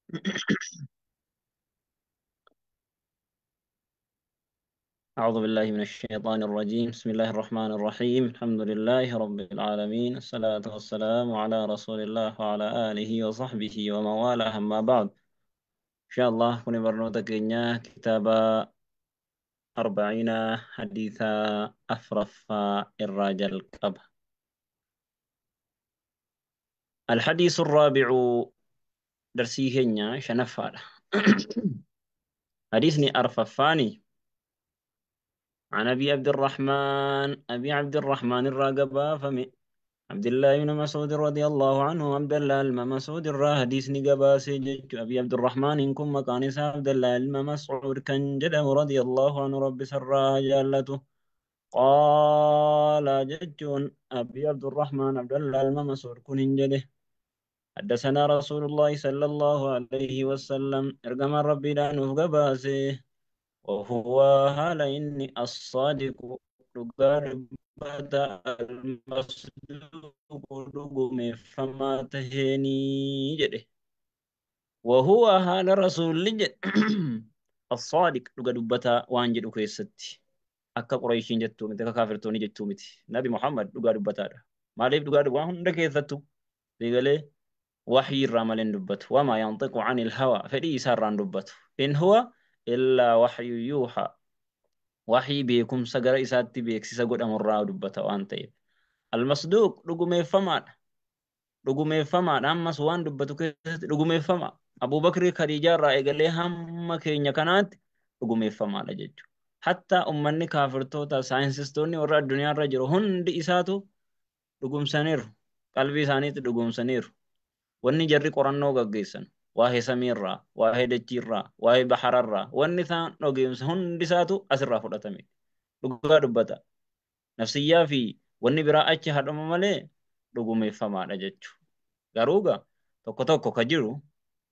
أعوذ بالله من الشيطان الرجيم. بسم الله الرحمن الرحيم. الحمد لله رب العالمين، الصلاة والسلام على رسول الله وعلى آله وصحبه ومن والاه. أما بعد، إن شاء الله كن برنوتك كتاب 40 حديثا أفرف الرجل قب. الحديث الرابع درسيه شنفال. حديثني أرففاني عن أبي عبد الرحمن، أبي عبد الرحمن الراقبة فمي عبد الله بن مسعود رضي الله عنه. عبد الله بن مسعود الرا حديثني قباسي جج. أبي عبد الرحمن إن كن مكان عبد الله بن مسعود كان جده رضي الله عنه رب سرى جالته. قال جج أبي عبد الرحمن عبد الله بن مسعود كن جده حدثنا رسول الله صلى الله عليه وسلم ارقم ربي لأنه قباسي وهو هال إني الصادق رقاربة المصدوق رقم فما تهني جده. وهو هال رسول جد الصادق رقاربة وانجد كيستي أكا قريشين جتو متى كافرتوني جتو متى نبي محمد رقاربة ما ليب رقاربة وهم ركيثتو ليقالي وحي الرمل دبته وما ينطق عن الهوى فدي سران دبته إن هو إلا وحي يوحى وحي بيكم سجر إساتي بيكسي سجود أمر راو دبته وأنت المصدوق رجوم فما رجوم فما أما سوان دبته كيس رجوم فما أبو بكر خديجة رأي قال لهم ما كين يكنات رجوم فما لجج حتى أمني كافر توتا ساينسستوني ورا الدنيا رجل هند إساتو رجوم سنير قلبي سانيت رجوم سنير wanni jarri qorannoo gaggeessan waa'ee samiirraa, waa'ee dachiirraa, waa'ee bahararraa wanni isaan dhageessan hundi isaatu asirraa fudhatame. Dhugaa dubbata. Nafsiyyaa fi wanni biraa achi hadhuma malee dhugumeeffamaadha jechuudha. Garuu gaa tokko tokko ka jiru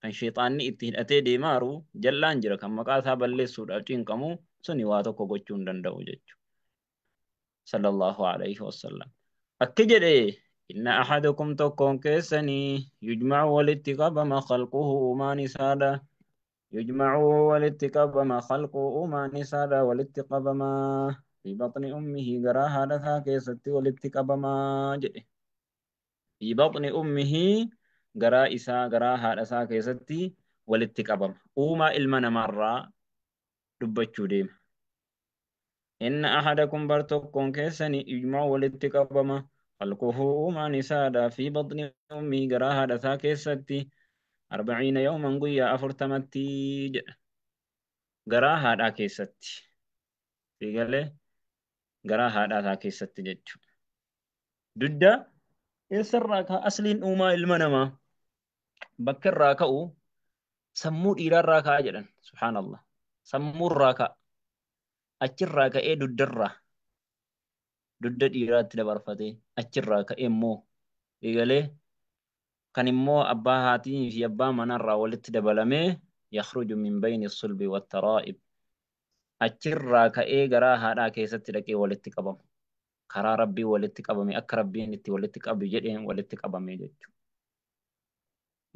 kan sheexaanni itti hidhatee deemaaru jallaan jira kan maqaa isaa balleessuudhaaf cinqamu suni waa tokko gochuu hin danda'u jechuudha. Sallallahu alayhi wasallam. Akki jedhee إن أحدكم تكون كيسني يجمع والاتقاب ما خلقه ما نسادا يجمع والاتقاب ما خلقه ما نسادا والاتقاب ما في بطن أمه قراها لها كيستي والاتقاب ما جئ في بطن أمه قرا إسا قراها لها كيستي والاتقاب وما إلمنا مرة دبتشو ديم إن أحدكم برتكون كيسني يجمع والاتقاب ما خلقه ما نسادا في بطن أمي قراها لثا كيستي 40 يوما قيا أفرتمتي قراها لا كيستي في قال قراها لا كيستي جتشو ددا يسرك أصلين أما المنما بكر راكو سمو إلى الراكا جدا سبحان الله سمو الراكا أجر راكا إيه ددرة dudda dhiiraatti dabarfatee achirraa ka'ee immoo eegalee kan immoo abbaa haatii fi abbaa manarraa walitti dabalamee yakhruju min bayni sulbi wattaraa'ib achirraa ka'ee garaa haadhaa keessatti dhaqee walitti qabama. Karaa rabbii walitti qabame akka rabbiin itti walitti qabu jedheen walitti qabame jechuudha.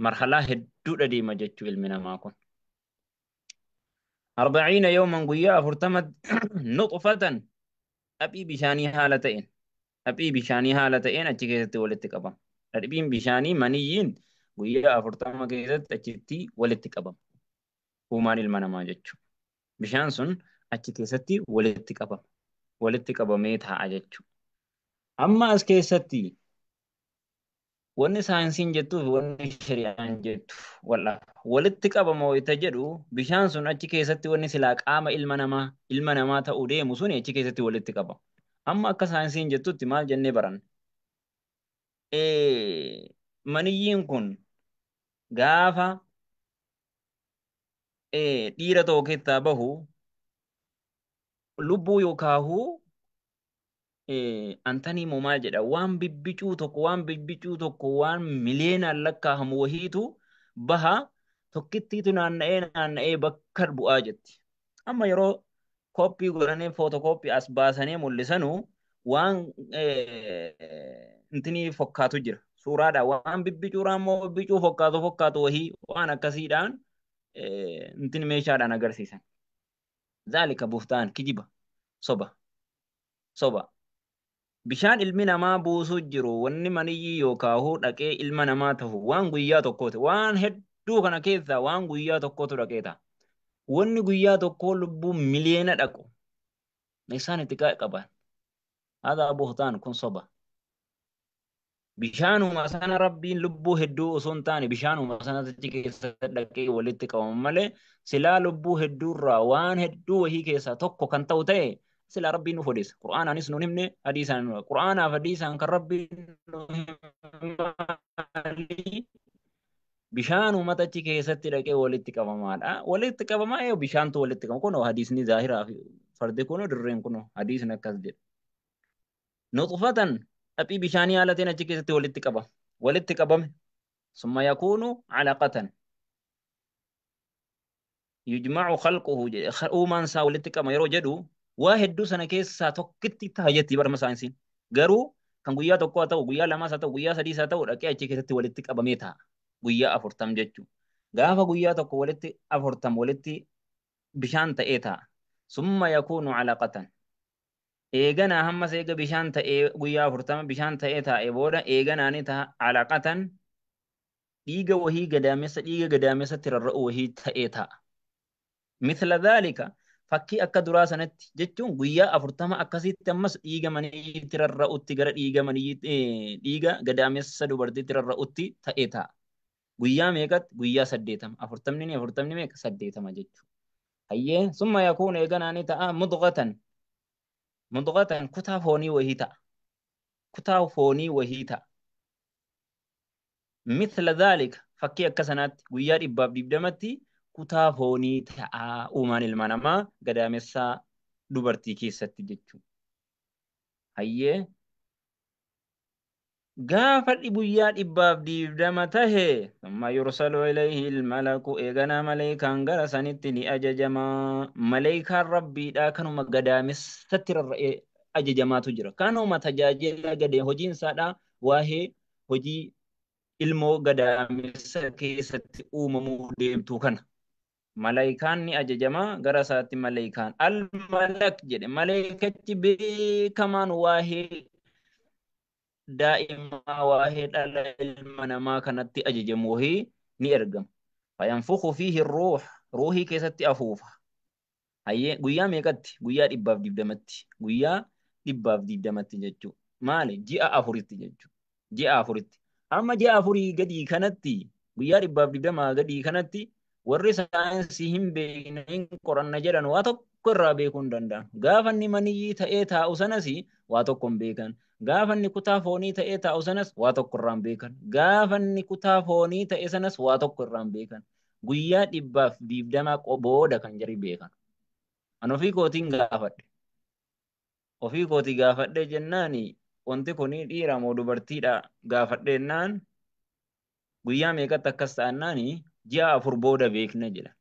Marhalaa hedduudha deema jechuu ilmi namaa kun. 40 yawman guyyaa 40 nuxfatan dhaphii bishaanii haala ta'een dhaphii bishaanii haala ta'een achi keessatti walitti qabama. Dhaphiin bishaanii maniyyiin guyyaa 40 keessatti achitti walitti qabama. Uumaan ilma namaa jechuudha. Bishaan sun achi keessatti walitti qabama. Walitti qabamee taa'a jechuudha. Amma as keessatti wanni saayinsiin jettuu fi wanni shari'aan jettu walitti qabama wayita jedhu bishaan sun achi keessatti wanni silaa qaama ilma namaa ta'uu deemu sun achi keessatti walitti qabama. Amma akka saayinsiin jettutti maal jennee baranne? Maniyyiin kun gaafa dhiira tokko keessaa bahu lubbuu yookaahuu antanii moo maal jedha waan bibbicuu tokko waan bibbicuu tokko waan miliyeenaan lakkaa'amu wahiitu baha tokkittiitu naanna'ee naanna'ee bakka bu'aa jetti. Amma yeroo kooppii godhanii footokooppii as baasanii mul'isanu waan intinii fokkaatu jira. Suuraadhaan waan bibbicuu raammoo bibbicuu fokkaatu fokkaatu wahii waan akkasiidhaan intin meeshaadhaan agarsiisan. Zaalika buhtaan kijiba soba soba. Bishaan ilmi namaa buusuu jiru wanni maniyyii yookaan dhaqee ilma namaa tahu waan guyyaa tokkooti. Waan hedduu kana keessaa waan guyyaa tokkootu dhaqee ta'a. Wanni guyyaa tokkoo lubbuu miliyoona dhaqu isaan itti qaban. Haadha buhtaan kun soba. Bishaanuma sana Rabbiin lubbuu hedduu osoo hin taane bishaanuma sanatti keessa dhaqee walitti qabama malee silaa lubbuu hedduurraa waan hedduu wahii keessaa tokko kan ta'u ta'e silaa Rabbiin nuuf odeessa. Qur'aanaanis nuun himne hadiisaan nuun Qur'aanaaf hadiisaan kan Rabbiin nu himne bishaanuma achi keessatti dhaqee walitti qabamaadha. Walitti qabamaa yoo bishaantu walitti qabama. Kunoo hadiisni zaahiraa fi fardi kunoo dirreen kunoo hadiisni akkas jedha. Nuxfatan dhaphii bishaanii haala ta'een achi keessatti walitti qaba. Walitti qabame. Summa yakuunu calaqatan. Yujmacu khalquhu jedhe. Uumaan isaa walitti qaba yeroo jedhu waa hedduu sana keessaa tokkitti ta'a jetti barma saayinsiin. Garuu kan guyyaa tokko haa ta'u, guyyaa lamaas haa ta'u, guyyaa sadiis haa ta'u dhaqee achi keessatti walitti qabamee ta'a. Guyyaa 40 jechuudha. Gaafa guyyaa tokko walitti 40 walitti bishaan ta'ee ta'a. Summa yakuunu calaqatan. Eeganaa hammas eega bishaan ta'ee guyyaa 40 bishaan ta'ee taa'ee booda eeganaa ni ta'a calaqatan dhiiga wahii gadaamessa dhiiga gadaamessatti rarra'u wahii ta'ee ta'a. Mithla dhaalika fakkii akka duraa sanatti jechuun guyyaa 40 akkasitti ammas dhiiga maniitti rarra'utti gara dhiiga manii dhiiga gadaamessa dubartiitti rarra'utti ta'ee ta'a. Guyyaa meeqatti? Guyyaa 80. 40 ni 40 meeqa? 80 jechuudha. Hayyee summa yakuun eeganaa ni ta'a mudghatan. Mudghatan kutaa foonii wahii ta'a. Kutaa foonii wahii ta'a. Mithla dhaalika fakkii akka sanaatti guyyaa 120tti kutaa foonii ta'a uumaan ilma namaa gadaamessaa dubartii keessatti jechuudha. Hayyee gaafa guyyaa 120 tahe thumma yursalu ilayhi almalaku eeganaa maleekaan gara sanitti ni ajajama. Maleekaan rabbiidhaa kanuma gadaamessatti rarra'ee ajajamaatu jira. Kanuma tajaajila gadee hojiin isaadhaa waa'ee hojii ilmoo gadaamessa keessatti uumamuu deemtu kana. Maleekaan ni ajajama gara isaatti maleekaan al-malak jedhe maleekachi beekamaan waa'ee daa'imaa waa'ee dhala ilma namaa kanatti ajajamu wahii ni ergama. Fayanfukhu fiihi ruuh ruuhii keessatti afuufa. Hayyee guyyaa meeqatti? Guyyaa 120tti. Guyyaa 120tti jechuudha. Maali? Ji'a 4tti jechuudha. Ji'a 4tti. Amma ji'a 4 gadii kanatti guyyaa 120 gadii kanatti warri saayinsii hin beekne hin qoranna jedhan waa tokko irraa beekuu hin danda'an. Gaafa inni maniyyii ta'ee taa'u sanas waa tokko hin beekan. Gaafa inni kutaa foonii ta'ee taa'u sanas waa tokko irraa hin beekan. Gaafa inni kutaa foonii ta'e sanas waa tokko irraa hin beekan. Guyyaa 120 booda kan jarri beekan. An ofii kootiin gaafadhe. Ofii kootii gaafadhe jennaani wanti kun dhiira moo dubartiidha gaafadhe jennaan guyyaa meeqatti akkas ta'annaani ji'a 4 booda beekna jedha.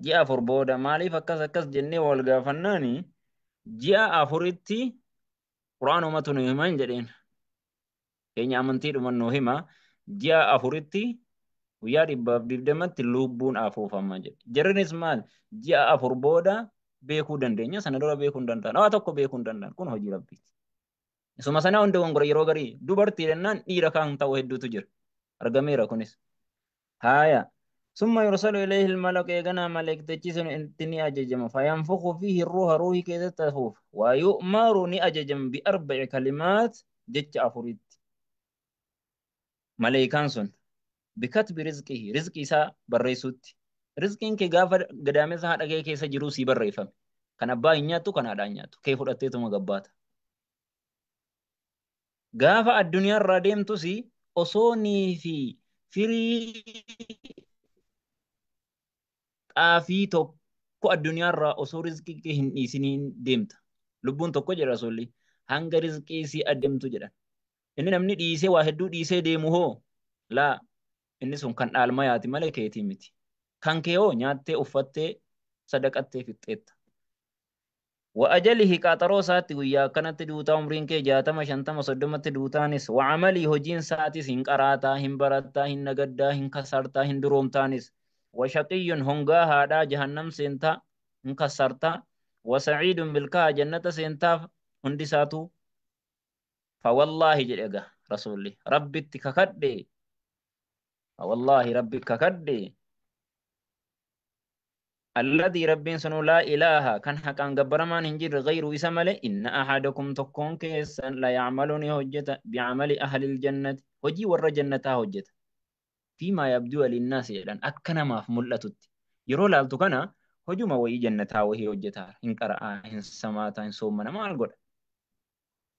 Ji'a 4 booda maaliif akkas akkas jennee wal gaafannaani ji'a 4tti Quraanumatu nu himan jedheen. Keenya amantiidhuma nu hima ji'a 4tti guyyaa 120tti lubbuun afuufama jedhe. Jarrinis maal ji'a 4 booda beekuu dandeenya sana dura beekuu hin danda'an. Waa tokko beekuu hin danda'an kun hojii Rabbiiti. Isuma sana hunda gongora yeroo garii dubartii jennaan dhiira kan ta'u hedduutu jira. Argameera kunis. Haaya. Summa yursalu ilayhi almalak eeganaa maleektichi sun itti ni ajajama. Fayanfukhu fiihi ruuha ruuhii keessatti afuufa. Wa yu'maru ni ajajama bi arba'i kalimaat jecha 4tti. Maleekaan sun bikatbi rizqihi rizqii isaa barreessuutti. Rizqiin kee gaafa gadaamessa haadha kee keessa jiruu sii barreeffame. Kan abbaa hin nyaattu kan haadhaa hin nyaattu. Kee fudhatteetuma gabbaata. Gaafa addunyaarraa deemtus osoo nii fi firii xaafii tokko addunyaarraa osoo rizqii kee hin dhiisiniin deemta. Lubbuun tokko jedha Rasuulli hanga rizqii sii adeemtu jedhan. Inni namni dhiisee waa hedduu dhiisee deemu hoo laa inni sun kan dhaalmayaati malee keetii miti. Kan kee hoo nyaattee uffattee sadaqattee fixxeetta. Wa ajalihi qaxaroo isaatti guyyaa akkanatti duutaa umriin kee 60 50 30tti duutaanis wa amalii hojiin isaatis hin qaraataa hin barattaa hin nagaddaa hin kasartaa hin duroomtaanis wa shaqiyyun hongaa haadhaa jahannam seentaa hin kasartaa wa sa'iidun milkaa jannata seentaaf hundi isaatu fawallaahi jedhe egaa rasuulli rabbitti kakadhe fawallaahi rabbi kakadhe الذي ربين سنو لا إله كان حقا غبرمان هنجر غير إسمالي إن أحدكم تكون كيسا لا يعملون هجة بعمل أهل الجنة هجي ور جنة هجة فيما يبدو للناس لأن أكنا ما في ملتت يرو لالتو كان هجوم وي جنة وهي هجتها إن قرأ إن سماتا إن صومنا ما القول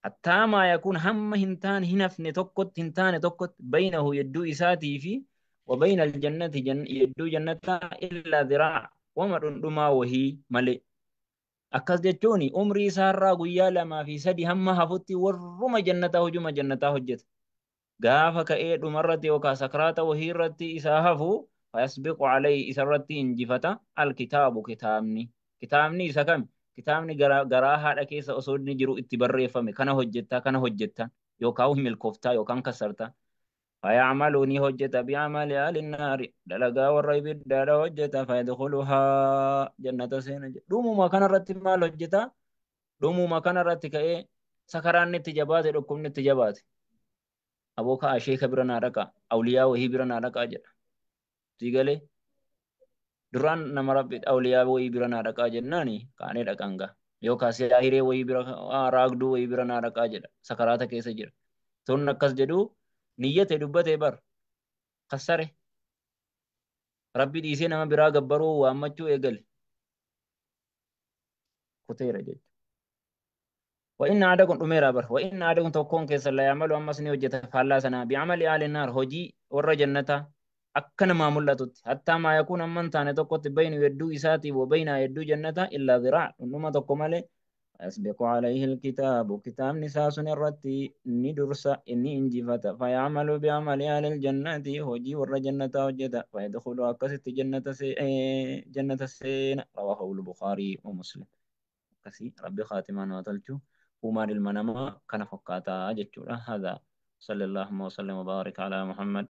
حتى ما يكون هم هنتان هنفن تكت هنتان تكت بينه يدو إساتي في وبين الجنة يدو جنة إلا ذراع وما دندما وهي ملي akkas jechuun umrii isaarraa guyyaa 2 fi 3 hamma hafutti warruma jannataa hojuma jannataa hojjeta. Gaafa ka'ee dhumarratti yookaan sakraata wahii irratti isaa hafu fayasbiqu alayhi isarratti injifata alkitaabu kitaabni. Kitaabni isa kami? Kitaabni garaa haadha keessa osoo inni jiru itti barreeffame kana hojjettaa kana hojjettaa yookaan milkooftaa yookaan kasartaa. فيعمل ني هجت بعمل أهل النار دلقا والريب الدار هجت فيدخلها جنة سين دومو ما كان رتي مال هجتا دومو ما كان رتي كأي سكران نتجبات ركم نتجبات أبوك أشيخ برنا ركا أولياء وهي برنا ركا جل تيجلي دران نمر أولياء وهي برنا ركا جناني كاني ركانغا يو كاسي آهيري وهي برا راغدو وهي برنا ركا جل سكرات كيس جل تون نكس جدو niyyate dubbate bar kassare rabbi dhiisee nama biraa gabbaruu waammachuu eegale kuteera jechuudha. وإن عدكم dhumeera bar وإن عدكم tokkoon keessa la ya'malu ammas ni hojjeta faallaa sanaa bi'amali ahli naar hojii warra jannataa akka namaa mul'atutti hattaa maa yakuun amma hin taane tokkotti baynu hedduu isaatii wa bayna hedduu jannataa illaa dhiraa dhundhuma tokko malee يسبق عليه الكتاب كتاب نساس الرتي ندرس إني إنجفت فيعمل بعمل أهل الجنة هجي ور جنة وجد فيدخل أكست جنة جنة سين رواه البخاري ومسلم كسي ربي خاتما وتلجو وما المنما كان فقاتا جتشورا هذا صلى الله وسلم وبارك على محمد.